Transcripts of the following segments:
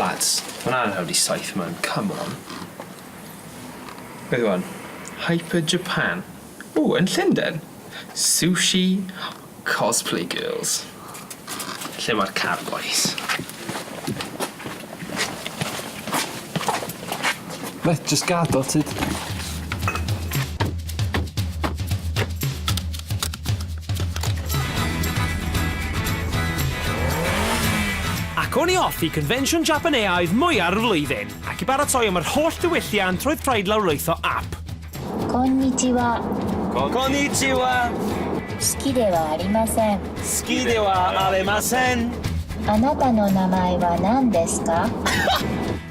Lads, mae'n hanner awr 'di saith man, come on. Beth yw hwn? Hyper Japan. Ww, yn Llundain? Sushi Cosplay girls. Lle mae'r car boys? Mêt, jyst gad o tyd. Ac o'n i off i confensiwn Japaneaidd mwya'r flwyddyn, ac i baratoi am yr holl ddiwylliant roedd rhaid lawrlwytho ap. Konnichiwa. Konnichiwa. 好きではありません。好きではありません。あなたの名前は何ですか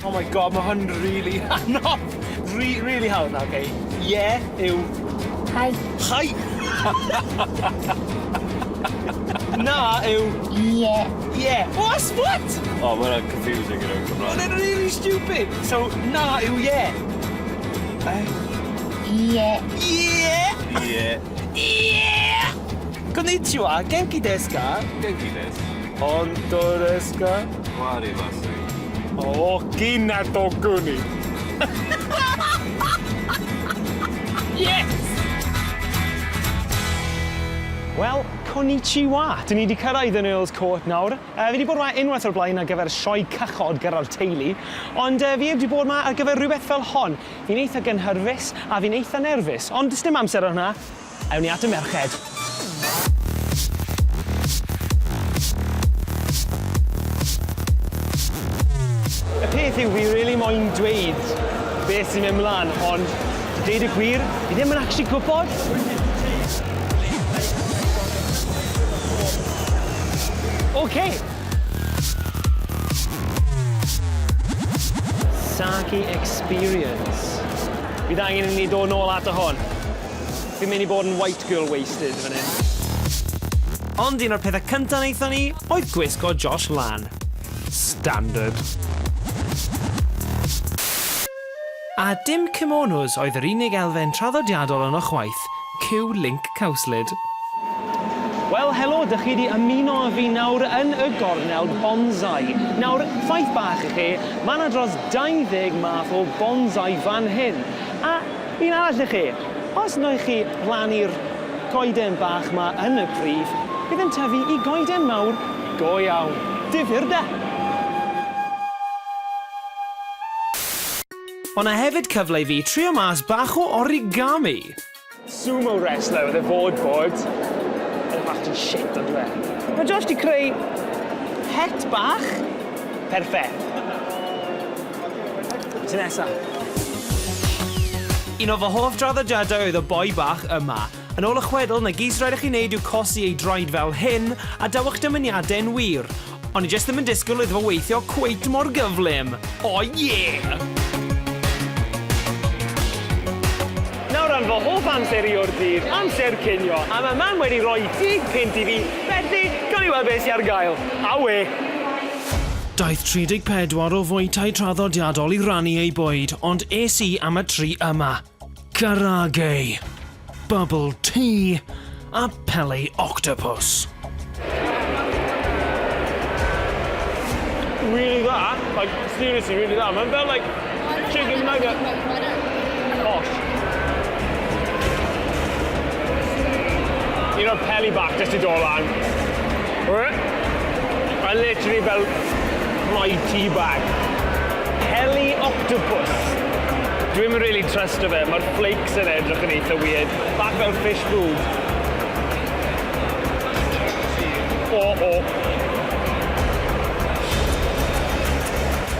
Oh my god, mae hwn really anodd. Re really hawdd na, okay. Ie yw... はい。 Hi! Na yw... いいえ。 Ie. What? What? O, ma' hwnna'n confusing yn y Cymraeg. Mae'n really stupid. So, na yw ie. Eh? いいえ。 Ie! Ie. Ie! Konnichiwa, genki desu ka? Genki desu. Honto desu ka? Warimasu. Okina tokuni. Yes! Wel, konnichiwa. Dyn ni wedi cyrraedd yn Earl's Court nawr. Uh, fi wedi bod yma unwaith o'r blaen ar gyfer sioe cychod gyda'r teulu, ond uh, fi heb wedi bod yma ar gyfer rhywbeth fel hon. Fi'n eitha gynhyrfus a fi'n eitha nerfus, ond does dim amser ar hwnna. Ewn ni at y merched. Y peth yw, fi rili moyn dweud beth sy'n mynd mlan, ond deud y gwir, fi ddim yn actually gwybod. Oce. Sake experience. Bydd angen i ni dod nôl ato hwn. Fi'n mynd i bod yn white girl wasted fan hyn. Ond un o'r pethau cynta wnaethon ni oedd gwisgo Josh lan. Standard. A dim kimonos oedd yr unig elfen traddodiadol yno chwaith, cyw linc cawslyd. Wel, helo, dych chi 'di ymuno â fi nawr yn y gornel bonsai. Nawr, ffaith bach i chi, ma' 'na dros 20 math o bonsai fan hyn. A un arall i chi, os wnewch chi blannu'r goeden bach 'ma yn y pridd, bydd yn tyfu i goeden mawr go iawn. Difyr 'de? O' 'na hefyd cyfle i fi trio mas bach o origami. Sumo wrestler oedd e fod bod. Yn bach yn shit on'd yw e? Ma' Josh 'di creu het bach. Perffeth. Be' sy nesa? Un o fy hoff draddodiadau oedd y boi bach yma. Yn ôl y chwedl, 'na gyd sy raid i chi neud yw cosi ei draed fel hyn, a daw eich dymuniadau'n wir. O'n i jyst ddim yn disgwyl iddo fo weithio cweit mor gyflym. O ie! Nawr am fy hoff amser i o'r dydd, amser cinio, a ma' mam wedi rhoi 10 punt i fi, felly gawn ni weld beth sy ar gael. Awe! Daeth 34 o fwytai traddodiadol i rannu eu bwyd, ond es i am y tri yma. Karaage, Bubble Tea a Peli Octopus. Really dda, like seriously really dda. Mae'n fel like chicken nugget. Posh. Un o'r peli bach jyst i dod lan. A literally fel rhoi tea bag. Peli octopus. Dwi'm yn really trusto fe, ma'r flakes yn edrych yn eitha weird. Bach fel fish food. O, o.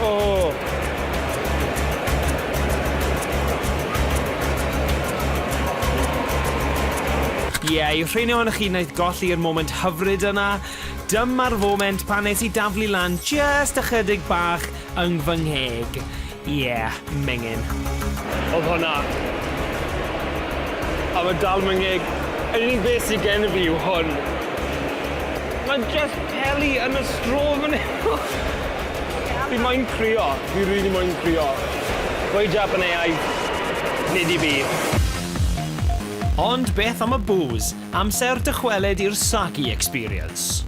O. Ie, i rheini ohonoch chi wnaeth golli'r moment hyfryd yna, dyma'r foment pan nes i daflu lan jyst ychydig bach yng fy ngheg. Ie, mingin. Oedd hwnna. A ma' dal fy ngheg. Yr unig beth sy gen fi yw hwn. Ma' jyst peli yn y straw fan 'yn. Fi moyn crio. Fi rili moyn crio. Bwyd Japaneaidd, nid i fi. Ond beth am y booze? Amser dychwelyd i'r sake experience.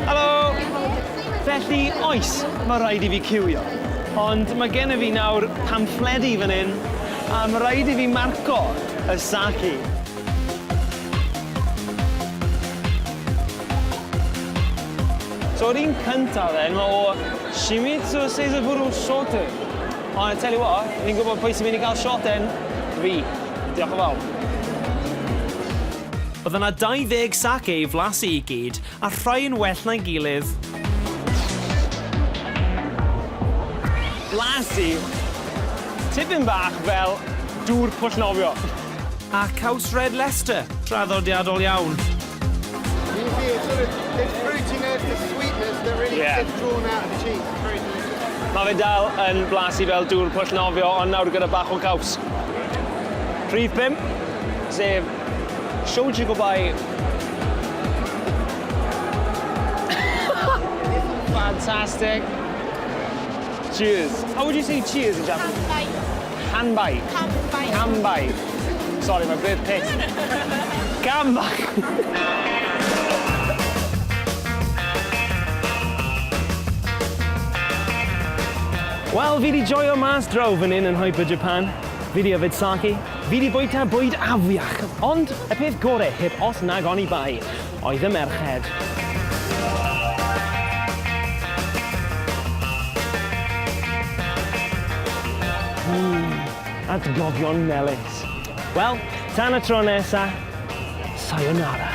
Helo! Felly, oes, mae rhaid i fi ciwio. Ond mae gennyf fi nawr pamffledi fan hyn, a mae rhaid i fi marco y sake. So yr un cyntaf then, mae o Shimizu Seizaburo Shoten. Ond I tell you what, ni'n gwybod pwy sy'n mynd i gael shoten. Fi. Diolch yn fawr. Oedd yna 20 sake i flasu i gyd, a rhai yn well na'i gilydd. Blasu tipyn bach fel dŵr pwll nofio. A caws Red Leicester, traddodiadol iawn. You see, it's sort of it's fruitiness, the sweetness that really gets drawn out of the cheese. It's very delicious. Mae fe dal yn blasu fel dŵr pwll nofio, ond nawr gyda bach o caws. Rhif 5, sef Shoji Gobai. Fantastic. Cheers. How would you say cheers in Japanese? Kanbai. Kanbai. Kanbai. Kanbai. Sorry, my bird pit. Kanbai. Wel, fi di joio mas draw fan hyn yn Hyper Japan. Fi di yfed sake, fi di bwyta bwyd afiach, ond y peth gore heb os nag oni bai oedd y merched. Atgofion melys. Wel, tan y tro nesa, sayonara.